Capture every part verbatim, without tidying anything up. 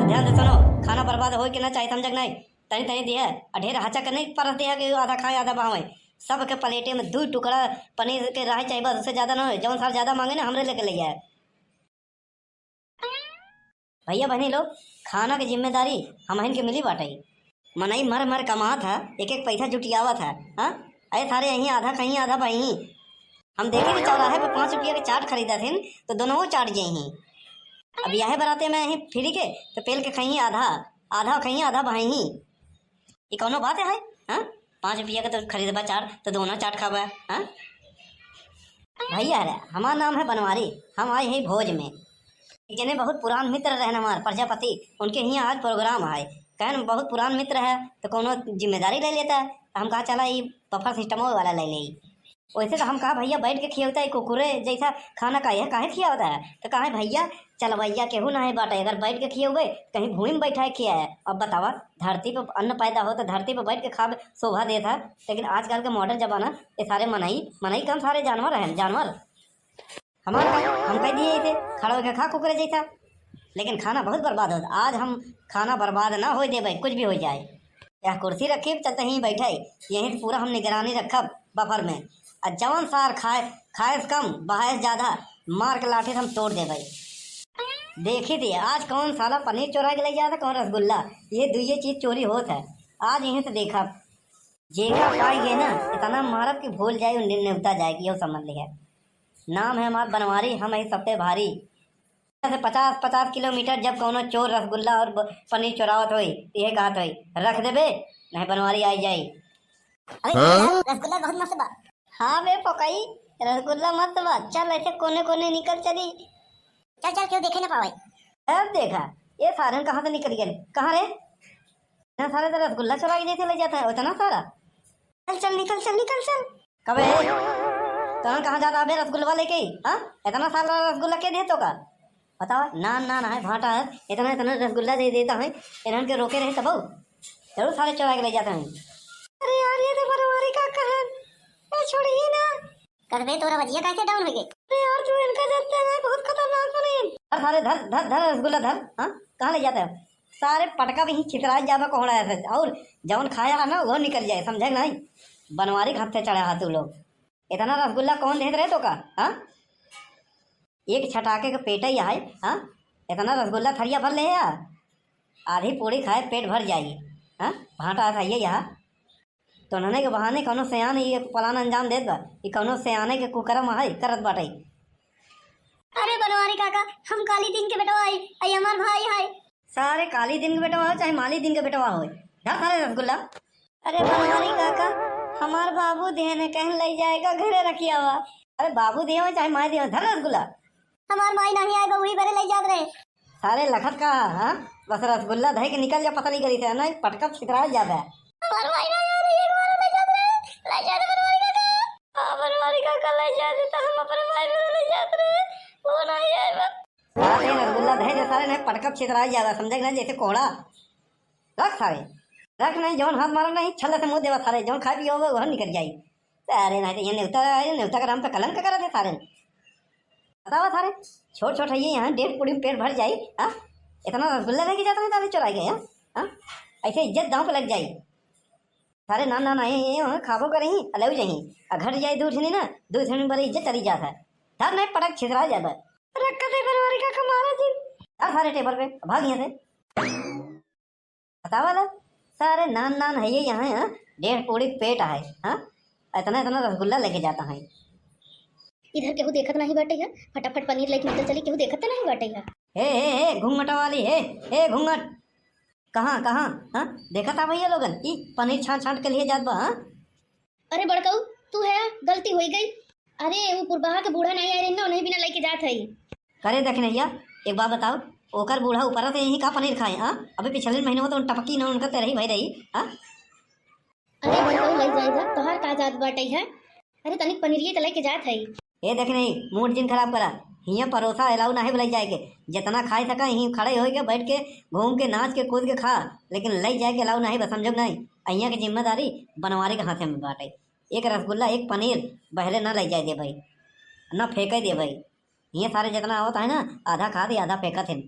ध्यान से सुनो, खाना बर्बाद होए के ना चाही, समझक नहीं? तनी तनी दिहे, आ ढेर हचक नहीं परस दिहे कि आधा खाए आधा बहावे। सबके प्लेटे में दू टुकड़ा पनीर के रहे चाही, बस, उससे ज्यादा ना होए। जौन सार ज्यादा मांगे ना, हमरे लेके ले जाए। भैया बहनी लोग, खाना के जिम्मेदारी हमहिन के मिली बाटे। मनई मर मर कमात है, एक एक पैसा जुटियावत है। हाँ, अरे सारे यहीं आधा कहीं आधा बही। हम देखे कि चौराहे पे पाँच रुपया के चाट खरीदा थे, तो दोनों चाट गए ही। अब यह बराते में यहीं फिरी के, तो पेल के कहीं आधा, आधा कहीं आधा बही। ये कौनो बात है? हाँ, पाँच रुपया के तो खरीदबा चाट, तो दोनों चाट खाबा। हाँ भैया रे, हमार नाम है बनवारी, हम आए हैं भोज में। जने बहुत पुरान मित्र रहन हमार प्रजापति, उनके हियाँ आज प्रोग्राम है। कहन बहुत पुरान मित्र है, तो कौनो जिम्मेदारी ले लेता है। तो हम कहा, चला, ई बफर सिस्टमो वाला ले ले। वैसे तो हम कहा, भैया, बैठ के खियौता है कुकुरे जैसा खाना, काहे काहे खियावता है? तो कहा, भैया, चलवैया केहू ना है बाटे, अगर बैठ के खियौबे, कहीं भूमि में बैठा है खिया है। अब बतावा, धरती पर अन्न पैदा हो तो धरती पर बैठ के खाब शोभा देत है, लेकिन आजकल के मॉडर्न जमाना, ये सारे मनई, मनई कम, सारे जानवर हैं, जानवर। हमार का, हम कह दिए इसे, खड़ा होके खा कुकुरे जैसा। लेकिन खाना बहुत बर्बाद होत। आज हम खाना बर्बाद ना होए देबे, कुछ भी हो जाए। यह कुर्सी रखी, चलते ही बैठे, यहीं से पूरा हम निगरानी रखब बफर में। आ जवन सार खाए, खाए से कम, बहाए से ज्यादा, मार के लाठी से हम तोड़ देबे। देखी थी, आज कौन साला पनीर चोरा के ले जाता, कौन रसगुल्ला, ये दुइये चीज चोरी होत है। आज यहीं से देखब। जेका पाई गए ना, इतना मारब कि भूल जाए, उन दिन नेवता जाए कि यो समझ लिया। नाम है हमार बनवारी, हम है सब पे भारी। से पचास, पचास किलोमीटर जब कौनो चोर रसगुल्ला और ब-, पनीर चोरावत होई, तो यह कहत होई, "रख देबे, नहीं बनवारी आई जाई।" अरे हाँ? रसगुल्ला बहुत मस्त बा। हाँ बे पकई, रसगुल्ला मस्त बा। चल ऐसे कोने कोने निकल चली। चल चल, क्यों देखे ना पावे। अब देखा, ये सारन कहाँ से निकल गए? कहाँ रे? इतना सारा तो रसगुल्ला चुरा के जैसे ले जाता है, उतना सारा। चल, चल, निकल, चल, निकल, चल। कबे? कहाँ, कहाँ जाता अबे रसगुल्ला लेके ही? हाँ? इतना सारा रसगुल्ला के दे तो का? बताओ, नान, नान है, भाटा है, इतना, इतना रसगुल्ला दे देता है, इन्हन के रोके रहे तब जरूर सारे चुरा के ले जाते हैं। अरे यार, ये तो बनवारी काका है, ए, छोड़िए ना। कदबे तोरा बजिया कैसे डाउन हो गए? अरे यार, तू इनका जानता है, बहुत खतरनाक बने। धर सारे, धर, धर, धर रसगुल्ला धर। हाँ, कहाँ ले जाता है? सारे पटका भी ही छितरा जाबा कोहड़ा ऐसे, और जौन खाया है ना, वो निकल जाए, समझे नहीं? बनवारी के हाथ से चढ़ा है तू लोग। इतना रसगुल्ला कौन देत रहे तो का? हाँ, एक छटाके के पेट ही है। हाँ, इतना रसगुल्ला थरिया भर ले यार, आधी पूड़ी खाए पेट भर जाई। हाँ, भाटा था ये यहाँ। तो उन्होंने के बहाने कौनो सयान ये प्लान अंजाम देत बा कि कौनो सयाने के कुकरम है करत बाटे। अरे बनवारी काका, हम काली दिन के बेटवा आई, आई हमार भाई है। सारे काली दिन के बेटवा हो चाहे माली दिन के बेटवा हो, धर सारे रसगुल्ला। अरे बनवारी काका, हमार बाबू देहन है, कहन ले जाएगा घरे रखिया हुआ। अरे बाबू दिए हो चाहे माई दिए हो, धर रसगुल्ला। हमार माई नहीं आए, वही बरे ले जात रहे। सारे लखत का, हाँ? बस रसगुल्ला धई के निकल जा पतली गली से, नहीं पटकब छितरा जाबे। हमार माई नहीं आ रही है, हमारा ले जात रहे, ले जात बनवारी काका। हाँ, बनवारी काका ले जात तो हम अपने माई बरे ले जात रहे, वो नहीं आए बा। सारे रसगुल्ला धई दे, सारे नहीं पटकब छितरा जाबे, समझे कि नहीं, जैसे कोहड़ा। रख सारे, रख नहीं, जौन हाथ मारा नहीं, छल्ले से मुँह देवा सारे, जौन खाए पिए होगा, वह निकल जाई। सारे नहीं तो ये नेवता, ये नेवता का नाम पे कलंक करा थे सारे। बतावा सारे, छोट छोट है ये, यहाँ डेढ़ पूड़ी में पेट भर जाई, हाँ? इतना रसगुल्ला लेके जाता है सारे चुराई के, हाँ? हाँ? ऐसे इज्जत दांव पे लग जाई। सारे नान नान आए, ये, ये, वहाँ खाबो करे ही, अलऊ जाही। आ घट जाए दू ठनी ना, दू ठनी बड़ी इज्जत चली जात है। धर नहीं पटक छितरा जाता है। रख दे बनवारी काका, मारा जी। धर सारे टेबल पे, भाग यहाँ से। बतावा ला, सारे नान नान है ये यहाँ, हाँ? डेढ़ पूड़ी पेट है, हाँ? इतना इतना रसगुल्ला लेके जाता है। इधर केहू देखत नहीं बाटे है, फटाफट पनीर लेके निकल चली, केहू देखत तो नहीं बाटे है। हे, हे, हे, घूंघटा वाली, हे, हे, घूंघट। कहाँ, कहाँ, हाँ? देखत आ भैया लोगन, ई पनीर छांट छांट के लिए जात बा, हाँ? अरे बड़कऊ, तू है, गलती होई गई। अरे, वो पुरबहा के बूढ़ा नहीं आए रहे ना, उन्हें बिना लेके जात है। करे दखिनैया, एक बात बताओ, ओकर बूढ़ा ऊपरा से यहीं का पनीर खाए, हाँ? अभी पिछले महीने में तो उन टपकी ना उनका तेरही भई रही, हाँ? अरे बड़कऊ, ले जाएगा, तोहार का जात बाटे है? अरे तनिक पनीरिये तो लेके जात है। ए देख नहीं, मूड जिन खराब करा। हियाँ परोसा अलाउ नाही बुलाई जाए के। जितना खाए सका, यहीं खड़े होई के, बैठ के, घूम के, नाच के, कूद के खा, लेकिन ले जाए के अलाउ नाही बा, समझो नहीं? अइयाँ के जिम्मेदारी बनवारी के हाथे में बाटे। एक रसगुल्ला, एक पनीर बहरे ना ले जाए दे भाई, ना फेंके दे भाई। हियाँ सारे जितना आवत है ना, आधा खात ही आधा फेंकत है।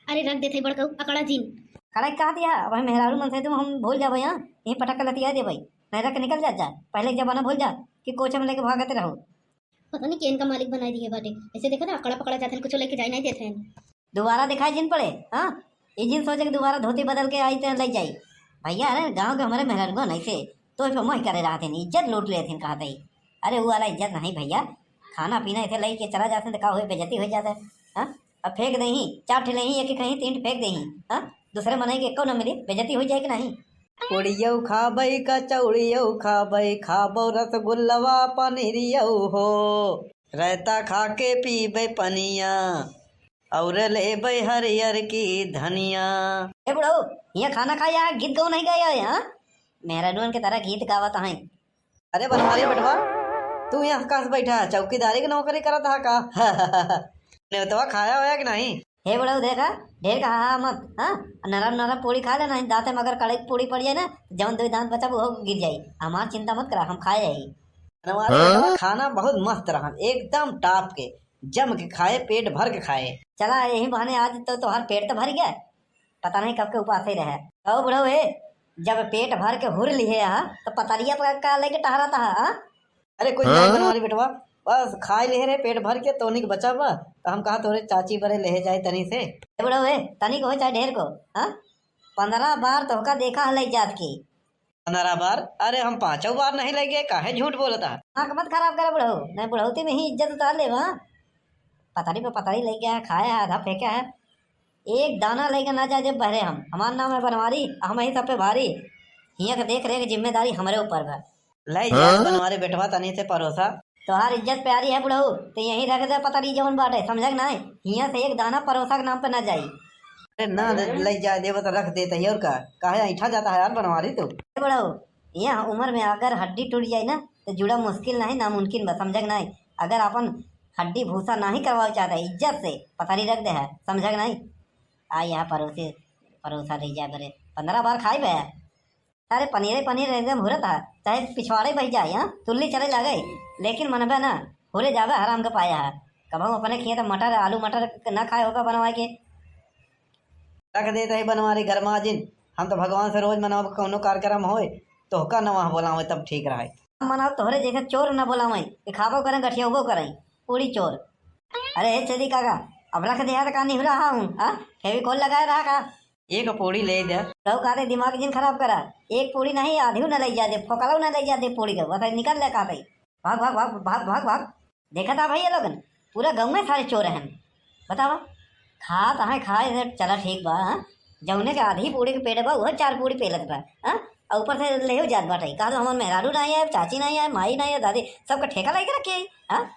अरे रख देते बड़कऊ, अकड़ा जिन। अकड़ा का दिया, अब हम मेहरारू मन से तुम हम भूल जाबे, हाँ, यहीं पटक के लतिया देबे, नहीं रख के निकल जा, जा, पहले के जमाना भूल जा कि कोचे में लेके भागत रहो। पता नहीं केन का मालिक बनाई दिए बाटे, ऐसे देखा था अकड़ा पकड़ा जाते हैं, कुछ लेके जाए नहीं देते हैं। दोबारा दिखाई जिन पड़े, हाँ, ये जिन सोचे कि दोबारा धोती बदल के आई तो ले जाई। भैया, अरे गाँव के हमारे मेहरारू नहीं से, तो इस पे मोह करे रहते हैं, इज्जत लूट लेते हैं, कहते ही। अरे वो वाला इज्जत नहीं भैया, खाना पीना इसे लेके चला जाते हैं तो का हुए, बेइज्जती हो जाता है, हाँ? अब फेंक दे ही, चार ठे ले ही, एक एक कहीं तीन ठे फेंक दे ही, हाँ? दूसरे मनई के एको न मिली, बेइज्जती हो जाए कि नहीं? पुड़ियौ खाबै, कचौड़ियौ खाबै, खाबौ रसगुल्लवा पनीरियौ हो। रायता खा के पीबै पनिया, और लेबै हरियर की धनिया। ए बुढ़ऊ, यहाँ खाना खाया है, गीत गाओ नहीं गाया है, हाँ? मेहरानुअन के तरह गीत गावत हैं। अरे बनवारी बेटवा, तू यहाँ कहाँ से बैठा है? चौकीदारी की नौकरी करत हा का? नेवतवा खाया होया कि नहीं? हे बुढ़ऊ देखा, ढेर कहा हा मत, हाँ? नरम नरम पूड़ी खा ले, नहीं दांते में अगर कड़क पूड़ी पड़ जाए ना, जौन दो दांत बचा वो गिर जाए। हमार चिंता मत करा, हम खाए आई। बनवारी बेटवा, खाना बहुत मस्त रहा, एकदम टॉप के, जम के खाए, पेट भर के खाए। चला यही बहाने आज तो तोहार पेट तो भर गया, पता नहीं कब के उपास ही रहे। कहो बुढ़ऊ हे, जब पेट भर के हुर लिहे हा, तो पतरिया पर का लेके टहरत हा, हाँ? अरे कुछ नहीं बनवारी बेटवा, बस खाए लिहे रहे पेट भर के, तोनिक बचा बा, तो हम कहा तोरे चाची बरे ले जाए तनी से। ए बुढ़ऊ हे, तनिक हो चाहे ढेर को, हाँ? पन्द्रह बार तोहका देखा हलै जात की। पन्द्रह बार? अरे हम पाँचों बार नहीं ले गए, काहे झूठ बोलत हा? आँख मत खराब करा बुढ़ऊ, नहीं बुढ़ौती में ही इज्जत उतार लेबा। पतरी पे पतरी लेके आया, खाया है, आधा फेंका है। एक दाना लेके ना जाए देब बहरे हम। हमार नाम है बनवारी, हम ही सब पे भारी। हियाँ के देख रेख जिम्मेदारी हमरे ऊपर बा। ले जा बनवारी बेटवा तनी से परोसा। तोहार इज्जत प्यारी है बुढ़ऊ, तो यहीं रख दे पतरी जौन बाटे, समझा कि नाहीं? हियाँ से एक दाना परोसा के नाम पे ना जाई। अरे ना ले, ले जाए देबो तो रख देते ही, और का? काहे ऐंठा जाता है यार बनवारी तू? ए बुढ़ऊ, यहाँ उम्र में अगर हड्डी टूट जाए ना, तो जुड़ा मुश्किल नहीं, नामुमकिन बा, समझा कि नाहीं? अगर अपन हड्डी भूसा नहीं करवावे चाहता है, इज्जत से पथरी रख दे है, समझा कि नाहीं? आ यहाँ परोसे, परोसा ले जाए बरे, पन्द्रह बार खाई बे। अरे पनीरे पनीर एकदम हुरत है, चाहे पिछवाड़े बह जाए, हाँ, तुल्ली चले लागे, लेकिन मनबे ना, हुरे जाबे हराम के पाया है। कबहू अपने खेत मटर, आलू मटर ना खाए होगा बनवा के। रख देत है बनवारी गरमाजिन, हम तो भगवान से रोज मनाओ, कौनो कार्यक्रम होए, तोहका नवा बोलावे तब ठीक रहे। मनाओ तोहरे जैसे चोर न बोलावे, कि खाबो करें, गठियाबो करें, पूरी चोर। अरे हे छेदी काका, अब रख दे तो का निहुरा हा हूँ, हाँ? फेविकोल लगाए रहा का? एक पूड़ी ले दे। रहो काते दिमाग जिन खराब करा, एक पूड़ी नहीं आधी न ले जा दे, फोकला न ले जा दे पूड़ी के, बस निकल ले काते। भाग, भाग, भाग, भाग, भाग, भाग। देखा था भैया लोगन, पूरा गाँव में सारे चोर हैं। बतावा, खात हैं, खाए से चला ठीक बा, हाँ? जौने के आधी पूड़ी के पेट बा, वह चार पूड़ी पेलत बा, हाँ? और ऊपर से लेहू जात बाटे, कहा तो हमार मेहरारू नहीं आए, चाची नहीं आए, माई नहीं आए, दादी, सबका ठेका लेके रखे, हाँ?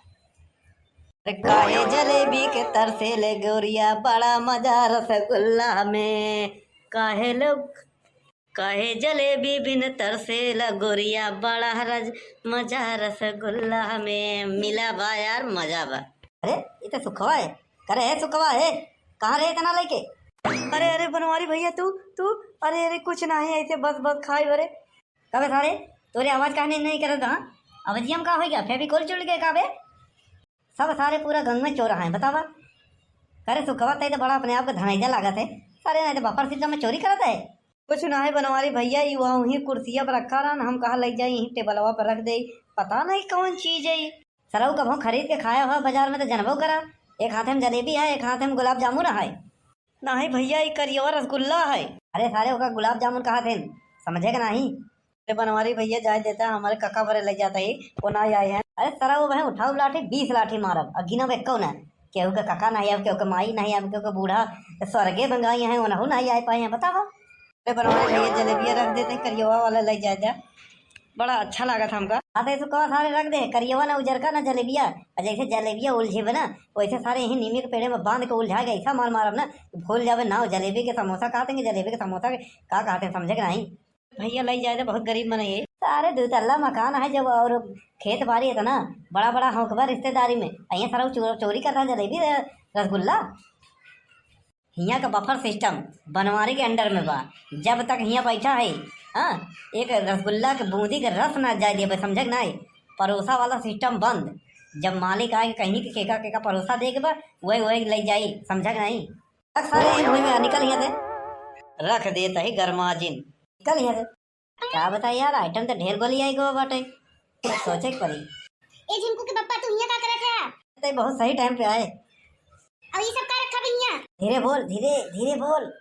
अरे काहे जलेबी के तरसे ले गोरिया, बड़ा मजा रसगुल्ला में। काहे लोग, काहे जलेबी बिन तरसे ला गोरिया, बड़ा रज मजा रसगुल्ला में। मिला बा यार, मजा बा। अरे, ये तो सुखवा है। करे है सुखवा है, कहाँ रहे इतना लेके? अरे, अरे, बनवारी भैया, तू, तू, अरे, अरे, कुछ नहीं, ऐसे बस, बस खाई बरे। काबे सारे, तोरे आवाज काहे नहीं, नहीं करत, हाँ? आवाजिया में का हो गया? फेविकोल चुल गए काबे? सब सारे पूरा गाँव में चोर हैं, बतावा। करे सुखवा, तै तो बड़ा अपने आप को धनैया लागत है। सारे नहीं तो बफर सिस्टम में चोरी करत है। कुछ ना है बनवारी भैया, ई वहाँ वहीं कुर्सिया पर रखा रहन, हम कहा ले जाई, यहीं टेबलवा पर रख दे। पता नहीं कौन चीज है ई। सरऊ कभों खरीद के खाया हुआ बाजार में तो जनबो करा। एक हाथे में जलेबी है, एक हाथे में गुलाब जामुन है। नहीं भैया, ई करियवा रसगुल्ला है। अरे सारे ओका गुलाब जामुन कहा थे, समझे के नहीं? अरे बनवारी भैया, जाए देता, हमारे काका बरे ले जाता ही, वो ना आए हैं। अरे सरऊ भाई, उठाओ लाठी, बीस लाठी मारब, और गिनब एक्को ना। केहू के काका नहीं आए, केहू के माई नहीं आए, केहू के बूढ़ा स्वर्गे में गई हैं, उनहू नहीं आए पाए हैं, बतावा। अरे बनवारी भैया, जलेबिया रख देते हैं, करियवा वाला ले जाए जा। बड़ा अच्छा लागत हमका। हाँ, तो ऐसे कहा सारे रख दे, करियवा ना उजरका ना जलेबिया। और जैसे जलेबिया उलझे बे ना, वैसे सारे यहीं नीमे के पेड़े में बांध के उलझा के ऐसा मार मारब ना, कि भूल जाबे ना, जलेबी के समोसा कहते हैं, जलेबी के समोसा के का कहते हैं, समझे के नहीं? भैया, ले जाए तो बहुत गरीब मन है। सारे दो तल्ला मकान है जब, और खेत बाड़ी इतना बड़ा बड़ा होकबा रिश्तेदारी में, यहाँ सारा चो-, चोरी करता है जलेबी, रसगुल्ला। हियाँ का बफर सिस्टम बनवारी के अंडर में बा। जब तक हियाँ बैठा है, हाँ, एक रसगुल्ला के बूंदी के रस ना जाए देबे, समझे के नाई? परोसा वाला सिस्टम बंद। जब मालिक आए कहीं के केका केका परोसा दे के बा, वही वही ले जाई, समझे के नाई? रख सारे, वही में निकल यहाँ से। रख देत ही गरमाजिन। निकल यहाँ से। का बताई यार, item तो ढेर गोली आई गो बाटे। कुछ सोचे के पड़ी। ए झिनकू के पप्पा, तू हियाँ का करत है? ते बहुत सही time पे आए। अब ये सब का रखा भी हियाँ? धीरे बोल, धीरे, धीरे बोल।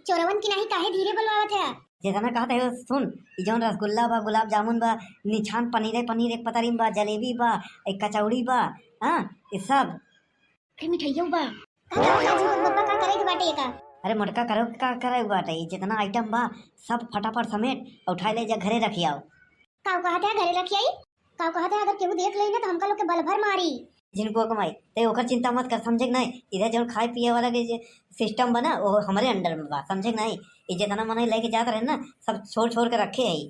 चोरवन की नहीं काहे धीरे बोलवावत है? जितना कहत है सुन, ई जौन रसगुल्ला बा, गुलाब जामुन बा, निछान पनीरे पनीर एक पतरी में बा, जलेबी बा, एक कचौड़ी बा, हाँ, ई सब। अरे मिठाइयों बा। का, का, का, झिनकू के पप्पा का करे के बाटे ये का? अरे मोटका करो का करे के बाटे, ई जितना item बा, सब फटाफट समेट और उठाए ले जा घरे रखी आओ। का कहत है घरे रखी आई? का कहत है अगर केहू देख लेई ना तो हमका लोग के बल भर मारी। झिनकू के माई, ते ओकर चिंता मत कर, समझे के नहीं? इधर जौन खाए पिए वाला के जे system बा ना, वो हमरे under में बा, समझे के नहीं? ई जितना मनई लेके जात रहे ना, सब छोड़ छोड़ के रखे है।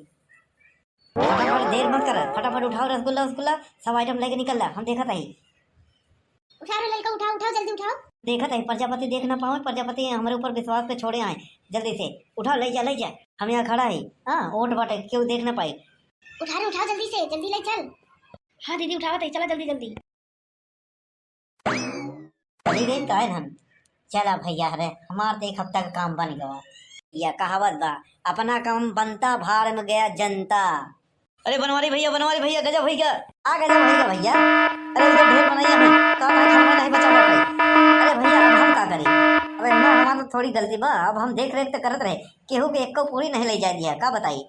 फटाफट देर मत कर, फटाफट उठाओ रसगुल्ला उसगुल्ला, सब item लेके निकल ला, हम देखत हई। उठा रे ललका, उठाओ, उठाओ, जल्दी उठाओ। देखत हई प्रजापति देख ना पावे, प्रजापति हमरे ऊपर विश्वास पे छोड़े आए, जल्दी से उठाओ, ले जा, ले जा, हम यहाँ खड़ा है, हाँ, ओट बाटे, केहू देख ना पाई। उठा रे, उठाओ जल्दी से, जल्दी ले चल। हाँ दीदी, उठावत है, चला जल्दी जल्दी। चली गई काहे हम? चला भैया, अरे हमार तो एक हफ्ता का काम बन गवा। या कहावत बा, अपना काम बनता, भाड़ में गया जनता। अरे बनवारी भैया, बनवारी भैया, गजब होई गा। आ गजब होई गा भैया। अरे इधर ढेर बनाइया है, का भाई खाना नहीं बचा बाटे। अरे भैया, अब हम का करी? अबे हमार, हमार तो थोड़ी गलती बा, अब हम देख रेख तो करत रहे, केहू के एको पूरी नहीं ले जाए दिया, का बताई?